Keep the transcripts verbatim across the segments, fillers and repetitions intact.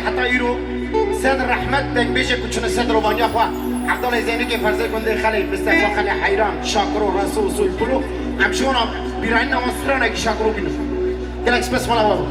Heta îro sed rehmet dengbêjê ku çûne sed rovaniya xwe, Evdalê Zeynikê, Ferzê Gundê, Xelê Mistefa, Xelê Heyran, Şakiro, Reso û Soypûlo, em ji wana bîranîna wan stranekî Şakiro bînin. Gelek spas mala we.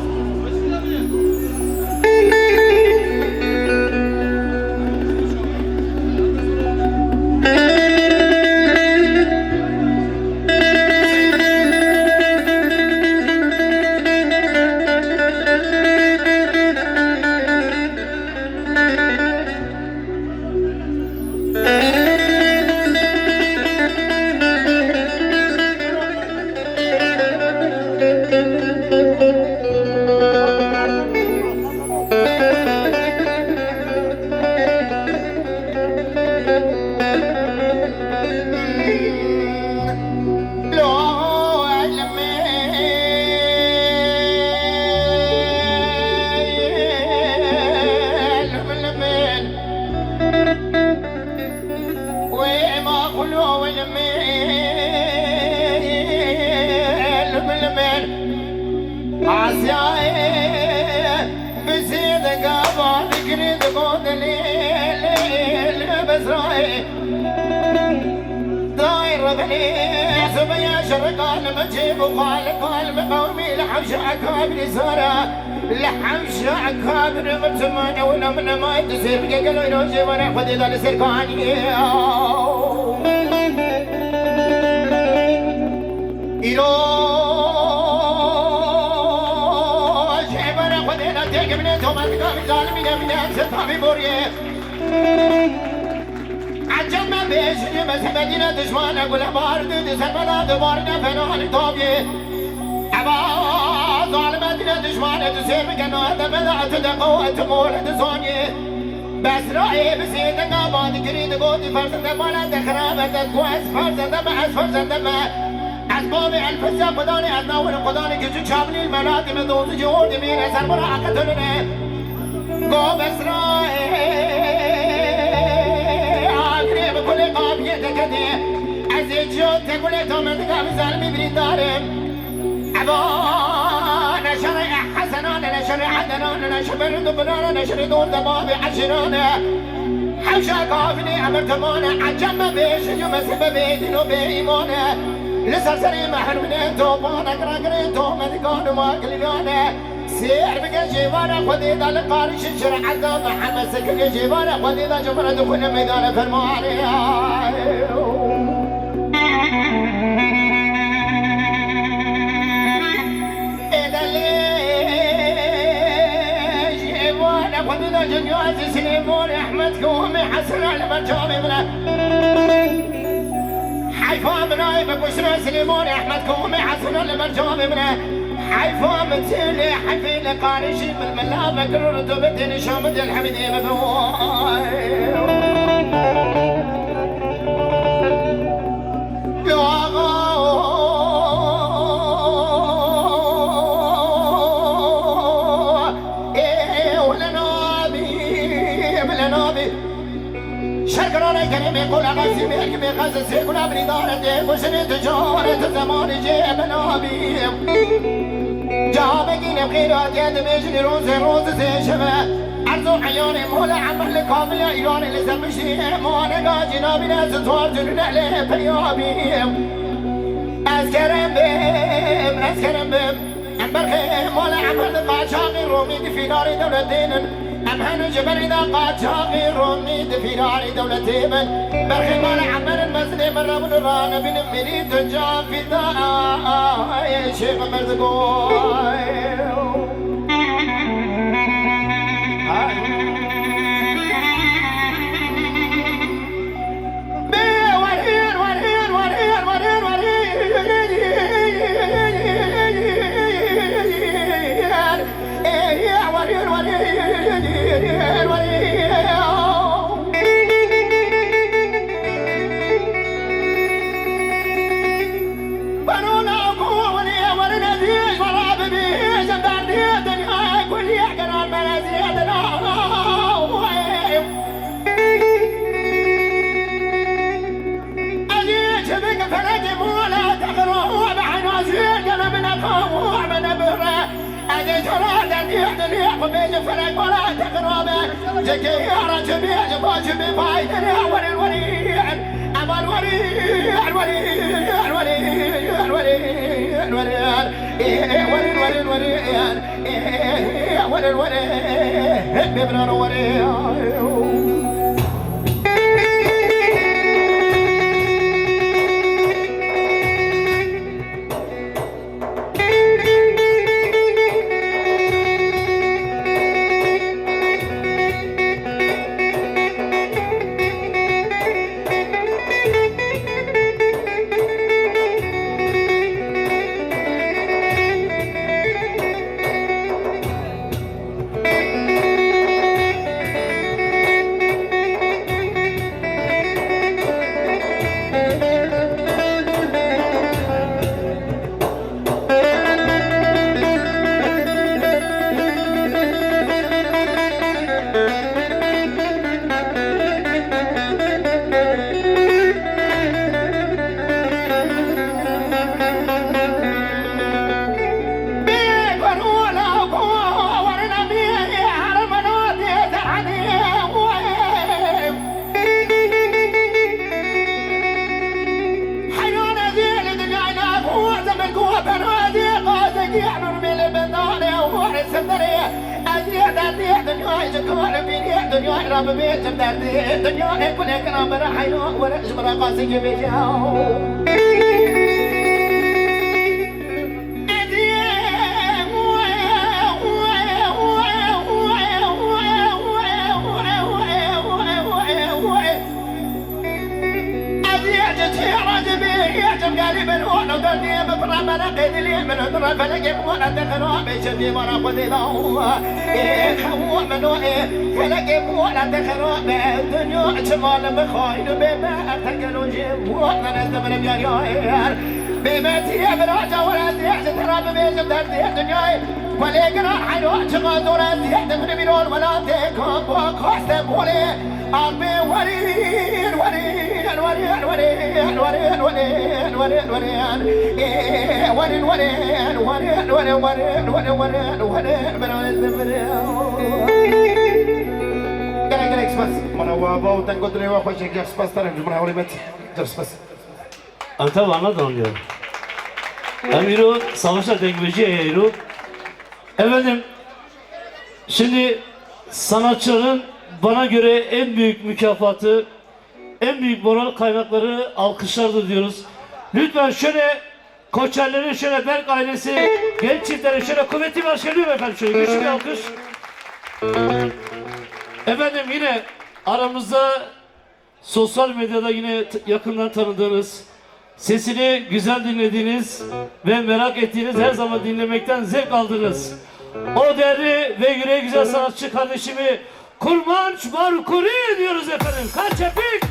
Li hewşa akabirî zara, li hewşa akabirî min timane wina min nemay tu sêr bike gelo îro jêvara Xwedê da li ser kaniyê. Îro jêvara Xwedê da têkimine tomatika vî zalimî de mine em ser tavî boriyê. Ecem me bêjinî me sebedîne dijmane gule bar di di ser me da di barine fena li tabiyê. Eva zalime dîne dijmane tu sêr bike no deme da tu de qewet mole di zoniyê. Besrayê bi zêde gava digirî digotî ferzende mala de xirabe de ku ez ferzende me, ez ferzende me. Ez bavê Elfezya Qudanê, ez nawir Qudanê Gecû Çavlî li melatê me dozî cihor dimîne ser bira aqetelune. Go Besrayê agirê bi kulê qapiyê dekedê. Ez ê ciyo te kulê to me diga bi zalimî birîndarim. Eva neşerê Hesenane, neşerê Edenane, neşe berî du binane, neşerê dor de bavê eşîrane. Hewşa kafinê emir temane, ecem me bêjin û mezin me bêdîn û bêîmane. Li ser serê me hermine topane, giragirê to me dikan û makilîgane. Sêr bike jêvara Xwedê da li qarişî şer'eta Mihemed sekine jêvara Xwedê da ji xwe re dixwîne meydane fermanê. Êde lê jêvara Xwedê da ji niyazî Silêmanê Ehmed Komê Hesena li ber camê min e. Heyfa min ay bi kuştina Silêmanê Ehmed Komê Hesena li ber camê min e. Heyfa min tê lê heyfê li qarişî min mila vekir û tu bitênî şamidê li hemidê min bi. Ê, wile nabî, wile nabî. Şerkirane keremê qola qezî mêrkibê qezî sê gula birîdare tê kuşinê tu carê tu zemanî jê binabî. Cahabekî nefqîratiye dibêjinî rozê roz zê şeve. Erzo eyanê mola emir li kamiliya Îranê li ser miştî mane gacî nabîne zitwar tunine lê peyabî. Ez kerem bim, ez kerem bim. Em berxê mala Ehmed qaçaxî Romî di fînarê dewletê nin. Em hene ji berî da qaçaxî Romî di fînarê dewletê bin. Berxê mala Ehmed in mezinê min re bin û ranebînin mîrî tu can fîda şêx Mirdigoy. Gelek gelek spas. Mana wa baw tengo dilê wa xweş e, gelek spas, tarif ji min hewlê met. Gelek spas. Em te vana dan ya. Em îro savaşa dengbêjiyê heye îro. Efendim, şimdi sanatçıların bana göre en büyük mükafatı, en büyük moral kaynakları alkışlardır diyoruz. Lütfen şöyle Koçerlerin, şöyle Berk ailesi, genç çiftlere şöyle kuvvetli bir alkış, geliyor efendim, şöyle güçlü bir alkış. Efendim, yine aramızda sosyal medyada yine t-, yakından tanıdığınız, sesini güzel dinlediğiniz ve merak ettiğiniz, her zaman dinlemekten zevk aldığınız o değerli ve yüreği güzel sanatçı kardeşimi Kurmanç Barkuri diyoruz efendim. Kaç epik?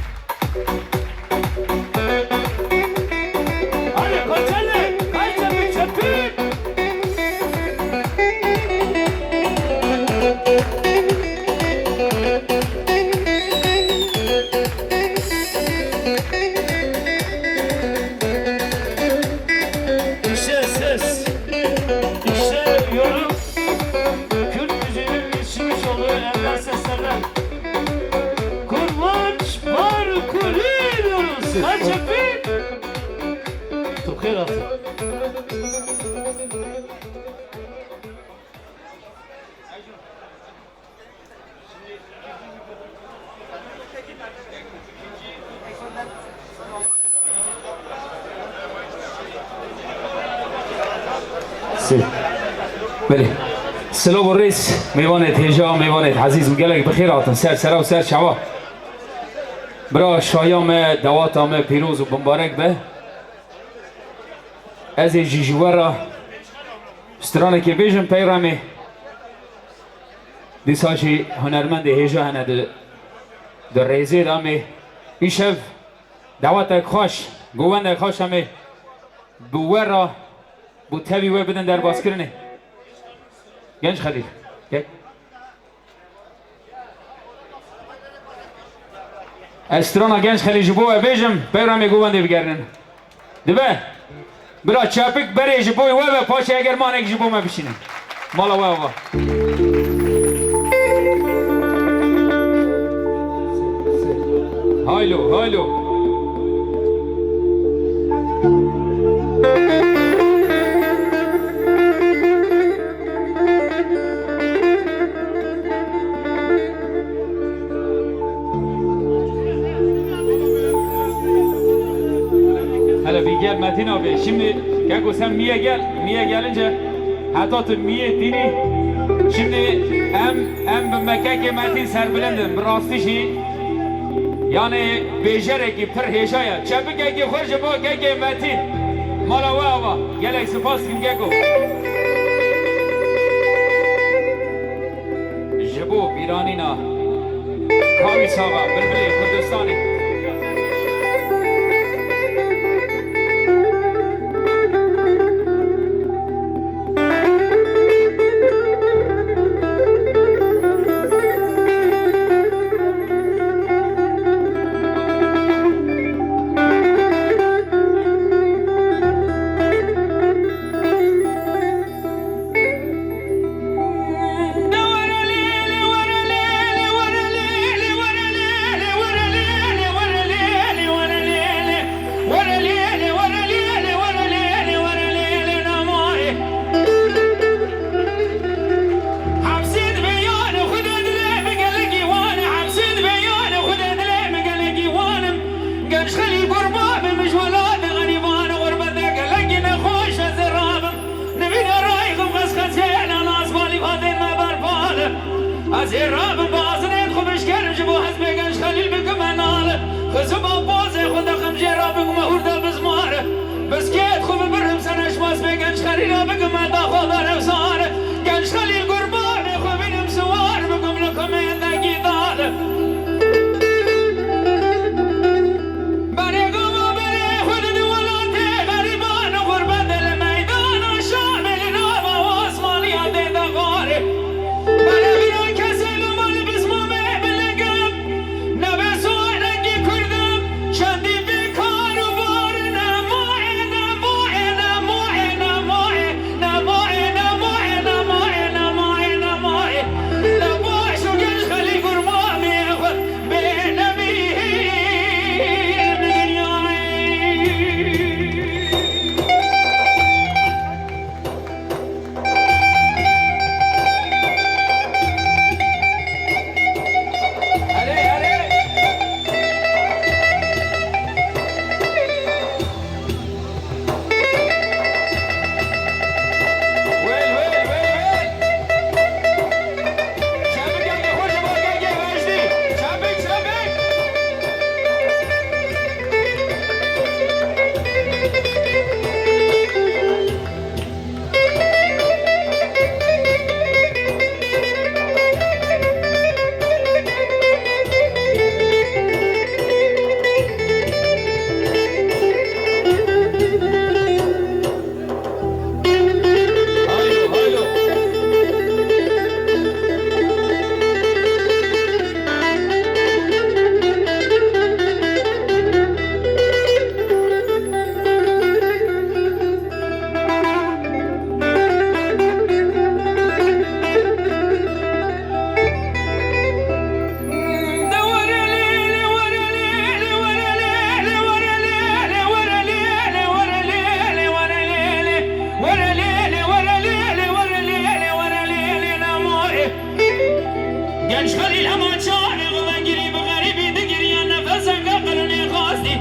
Hadi Koçerli, kaç epik, epik? İşte ses, işte yorum. Kürt müziğinin yetiştirmiş olduğu ender seslerden Kurmanç Barkuri diyoruz. Kaç epik? Çok hayır altın. Belê. Silav û rêz mêvanêt hêja, mêvanêt ezîz û gelek bi xêr hatin ser sera û ser çava. Bira şaya me, dawata me pîroz û bimbarek be. Ez ê jî ji we re stranekê bêjim peyremê. Dîsa jî hunermendê hêja hene di, di rêzê de em ê îşev dawetek xweş, govendek xweş em ê bi we re, bi tevî we bidin derbaskirinê. Genç Xelîl, gel. Ez strana Genç Xelîl ji bo we bêjim, peyra me govendê bigerinin. Dibe, bira çapik berê ji bo we ve, paşê eger manek ji bo me bişînin. Mala we ava. Alo, alo. Hele bir gel Metin abi. Şimdi Keko sen Miye gel. Miye gelince hatta tu Miye dini. Şimdi em, em bi me Kekê Metin serbilindin. Bi rastî jî. Yani bêjerekî pir hêja ye. Çepikekî xwe ji bo Kekê Metî. Mala we ava. Gelek spas kim Keko. Ji bo bîranîna Kawî Saxa, Bilbilê Kurdistanê. Hemsê dibe yanê xwe de dilê min gelekî wan e, hemsê dibe yanê xwe de dilê min gelekî wan im. Genç Xelîl qurban bim ji welatê xerîban e, xurbetê gelekî nexweş ez ê rabim. Nivîna rayxim qesqesê ne nas balî vatên me berpal e. Ez ê rabim bazinên xwe bişkerim ji bo hezbê Genç Xelîl bikime nal e. Xizim a pozê xwe dexim jê rabim me hûrda bizmar e. Biskêt xwe bibirim seneşmas bê Genç Xelîla bikime daxwazar efsane. Genç Xelîl qurbanê xwe bînim siwar bikim li qimêndekî dal. Berê gava berê xwe dide welatê xerîban û xurbetê li meydana Şamê li nava Osmaniya tê de xwarê. Berê bira kesê li mal bizmamê bilingim. Nebe sualekî Kurda çendî bê kar û bar e, nemaye, nemaye, nemaye, nemaye, nemaye, nemaye, nemaye, nemaye, nemaye. Nebaş û Genç Xelîl qurbanê xwe bê nebî li dinyayê. Genç Xelîl hema çavê xwe vegirî bi xerîbî digiriya nefeseke qelûnê xwestî.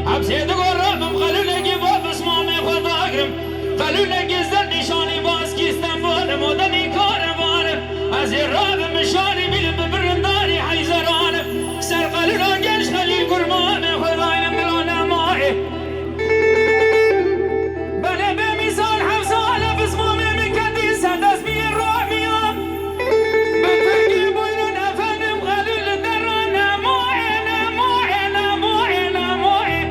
Hepsê digora min qelûnekî bo pismamê xwe dagirim. Qelûnekî zer nîşanî baskî Stenbolê modelî karevan e. Ez ê rabim mişarî bînim bi birindarî heyzeran e. Ser qelûna Genç Xelîl qurbanê xwe daynim dilo nemayê. Belê bê mîsal heft sal e pismamê min ketî ser dest biyê romiyan. Bi tirkî buyurun efendim xelûl li deran nemayê, nemayê, nemayê, nemayê.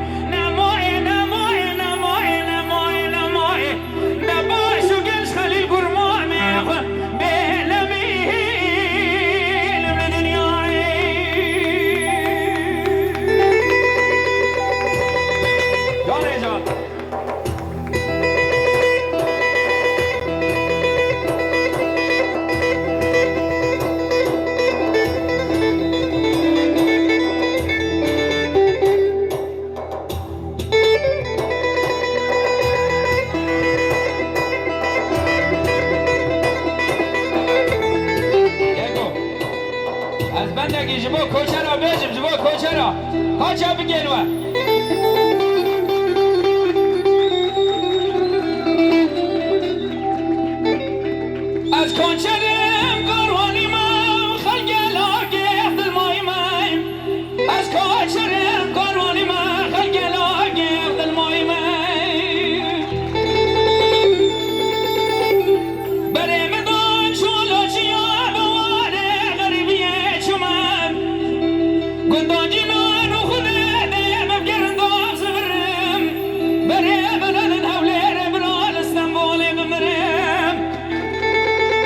Ez bendekî ji bo koçera bêjim, ji bo koçera. Haça bikên we. Ez koçerim, karwanî me, xelkê lakê dilmayî me. Ez koçerim, karwanî me, xelkê lakê dilmayî me. Berê min dan şolaçiya bi warê xerîbiyê çûme. Gundan cînan û xulê dê min girin dam zivirim. Berê min edin Hewlêrê bira li Stenbolê bimirim.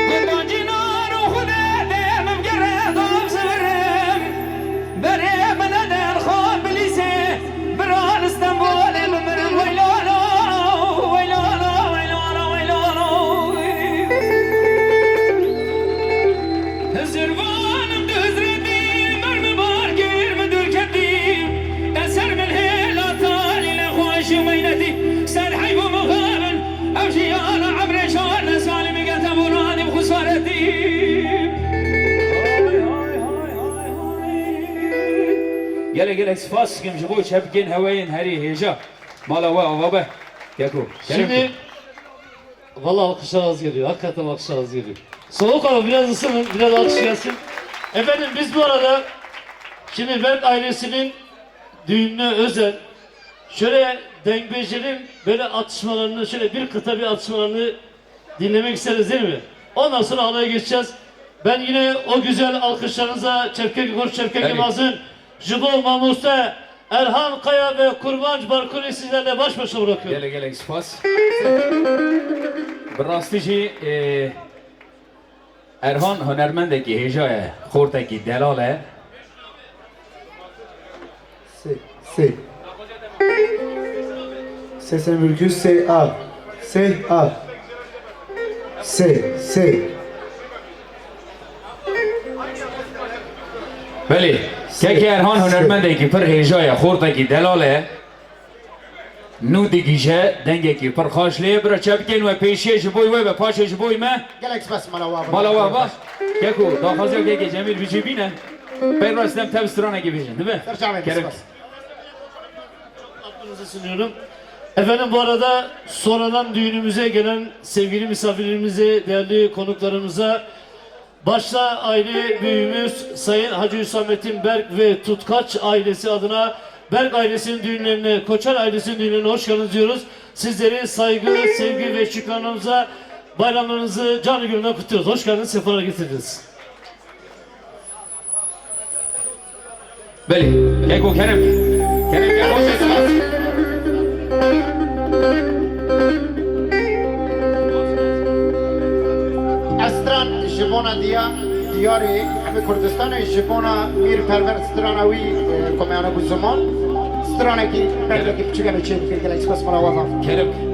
Gundan cînan û xulê dê min girin dam zivirim. Berê min edin xan bilîzê. Bira li Stenbolê bimirim, weylana, weylana, weylana, weylana. Hizirvanim dizretî, mermi bar kir, min dûr ketî. Eser min hêla talî nexweşî û meynetî. Ser heyb û mixabin, ev jiyana emrê şar ne salî min gete boranî bi xesaretî. Gelek gelek spas dikim ji bo çepikên heweyên herî hêja. Mala we ava be. Keko. Kerem Şimdi, kir. Vallahi alkışlar az geliyor. Hakikaten alkışlar az geliyor. Soğuk ama biraz ısının, biraz alkış gelsin. Efendim, biz bu arada şimdi Berk ailesinin düğününe özel şöyle dengbejlerin böyle atışmalarını, şöyle bir kıta bir atışmalarını dinlemek isteriz, değil mi? Ondan sonra alaya geçeceğiz. Ben yine o güzel alkışlarınıza Çevkek Koç Çevkek Tabii. Yılmaz'ın, Jibo Mamoste Erhan Kaya ve Kurbanc Barkun'u sizlerle baş başa bırakıyorum. Gelek gelek spas. Bi rastî jî, e, Erhan hunermendekî hêja ye, xortekî delal e. Sê, sê. Sesên Bürküz, sê, a. Sê, a. Sê, sê. Belê, kekê Erhan hunermendekî pir hêja ye, xortekî delal e. Nû digihîje, dengekî pir xaş lê ye. Bira çepikên we pêşiyê ji bo wê be, paşê ji bo me. Gelek spas mala we. Mala we be. Keko, daxwaziya kekê Cemîl bicî bîne. Peyva stem tev stranekî bêjin, dibe? Serçavê, Kerem. Spas. Aklınıza sunuyorum. Efendim, bu arada sonradan düğünümüze gelen sevgili misafirlerimize, değerli konuklarımıza, başta aile büyüğümüz Sayın Hacı Hüsamettin Berk ve Tutkaç ailesi adına Berk ailesinin düğünlerine, Koçer ailesinin düğünlerine hoş geldiniz diyoruz. Sizleri saygı, sevgi ve şükranlarımıza, bayramlarınızı canı gönülden kutluyoruz. Hoş geldiniz, sefalar getirdiniz. Belê, keko kerem. Kerem, kerem. Ez stran ji bona diya, diyarê hemê Kurdistanê ji bona Mîr Perver strana wî, e, komeyana bû ziman. Stranekî bendekî piçûk em ê çê bikin, gelek spas mala we. Kerem.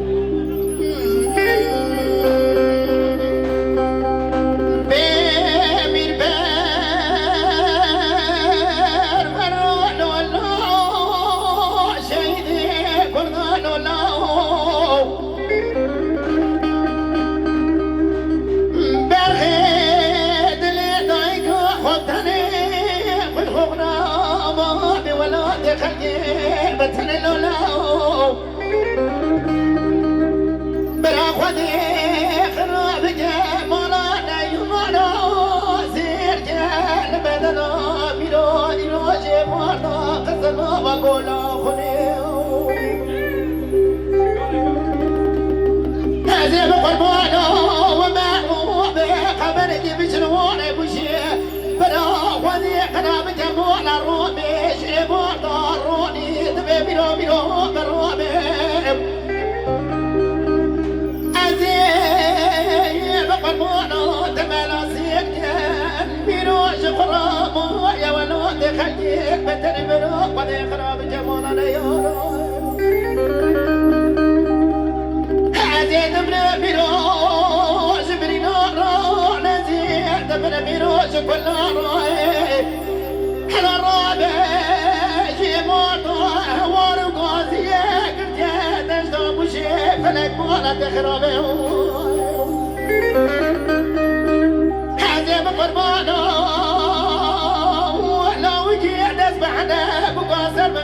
Bira Xwedê xira bike mala neyûmana zêr ke li bedena mîra îro jê warda qizil nava gola xwedê. Ez ê bi qurbana we me û bi qeberekî biçin wane bûşê. Bira Xwedê qina bike mala Romê jê warda ronî dibe mîro mîro bi Romê. Ez ê bi qurbana te mela zêr ken, mîro ji qurama ye welatê xelkê beter miro Xwedê xira bike mala neyara. Ez ê dimre mîro ji birîna ra nezî, dimre mîro ji kula ra. Hela rabe jê morda hewar û gaziyê girtiye dejda bûşê felek mala te xirabe. Ez ê bi qurbana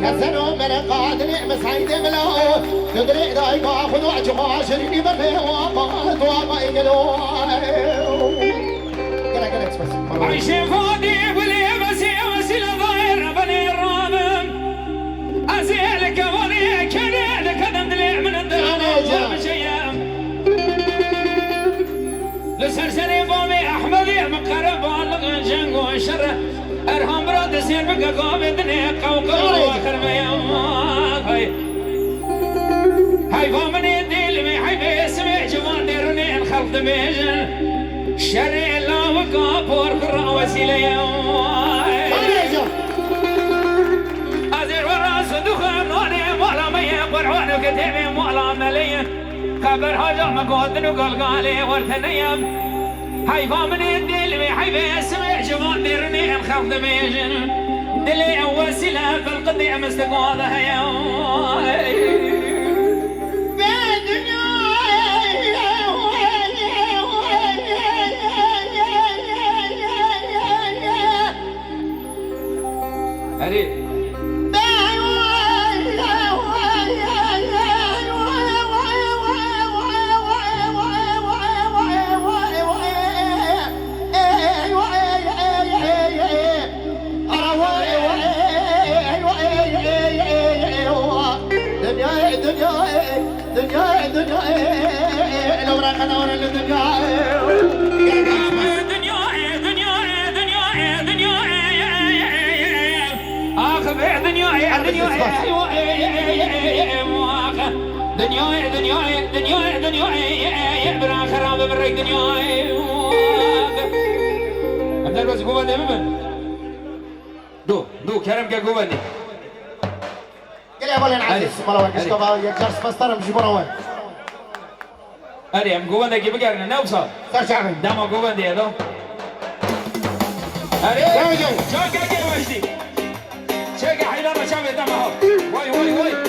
Kezeno mene qadinê me seydê mila. Dudrê dayka xwe do cixwa şirînî bixê wa qal dua ma îgelo. Gele gele spas. Ayşe Fadî gulê mesê mesîle dair beni rabim. Ez ê li kevanê kenê li kedem dilê min dane biceyim. Li ser serê bavê Ehmedê min qere balix ceng û şer. Erhan bira destên bike gavê dinê qewqew axir me ya. Hey. Heyva min ê dêl me, heyvê simê civan dê rinên xelq dibêjin. Şerê lawika por kura wesîle ye. Azê wera sinduxê nonê mala me ye, Qur'an û kitêbê mala me le ye. Qeber haca me gotin û galgalê werte ne ye. Heyva min ê dêl wê, heyvê simê civan dê rinê em xelq dibêjin. Dilê ew wesîle filqidê em istigwa de heye. Bê dinya. Erê. Dinya, dinya, dinya, elo bırakın oraya dinya. Dinya, dinya, dinya, dinya, dinya. Ah be dinya, dinya, dinya, dinya, dinya, bırak harabe bırak dinya. Em derbas govendê bibin. Do, do, kerem ke govendê. Gelê hevalên Erê. Ezîz, mala we Erê. Gişka ve yekcar spas darim ji bo we. Erê, em govendekî bigerine, ne wisa? Ser çavê. Dema govendê ye do. Erê, Erê. Çavkekê weştî. Çeke heyran çavê dema ha. Vay, vay, vay.